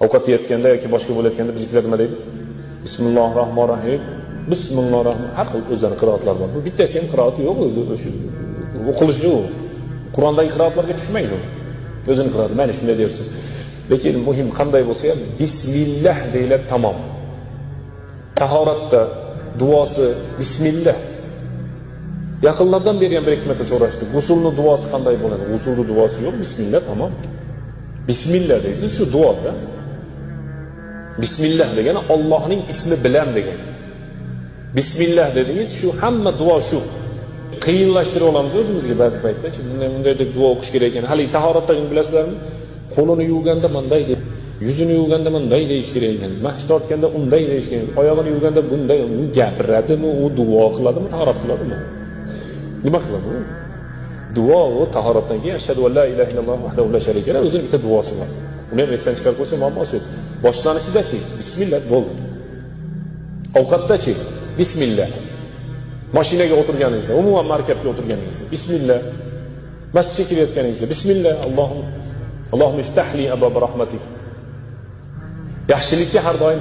Ovqat yeyotganda yoki boshqa bo'layotganda biznikilar nima deydi? Bismillahir rohmanir rohim. Bismillahir rohman. Har xil o'zlarining qiroatlari bor. Bu bittasi ham qiroati yo'q o'zi, o'sha o'qilishi yo'q. Qur'ondagi qiroatlarga tushmaydi u. O'zini qiroati, mana shunday deyapsiz. Lekin muhim qanday bo'lsa ham bismillah deyiladi, tamom. Tahoratda duosi bismillah. Yaqinlardan beri ham bir ikki marta so'rashdi. G'usulni duosi qanday bo'ladi? G'usulni duosi yo'q, bismillah tamom. Bismillah deysiz, shu duoda. Bismillah degani Allohning ismi bilan degani. Bismillah dedingiz, shu hamma duo shu. Qiyinlashtirib olamiz o'zimizga ba'zi paytda. Bunday bunday deb duo o'qish kerak ekan. Hali tahoratda bilasizlarmi? Qo'lini yuvganda bunday deb, yuzini yuvganda bunday deyish kerak ekan. Mahs tortganda unday deyish kerak. Oyog'ini yuvganda bunday, u gapiradimi, u duo qiladimi, tahorat qiladimi? Nima qiladi u? Duo u tahoratdan keyin ashhadu an la ilaha illalloh vahdahu la sharika lah, o'zining bitta duosi bor. Uni ham esdan chiqarib qo'ysa muammosi yo'q. Boshlanishida-chi, bismillah bo'ldi. Ovqatda-chi, bismillah. Mashinaga o'tirganingizda, umuman markabga o'tirganingizda, bismillah. Masjidga kirayotganingizda, bismillah, Allohum Allohumma iftah li abwab rahmatik. Yaxshilikka har doim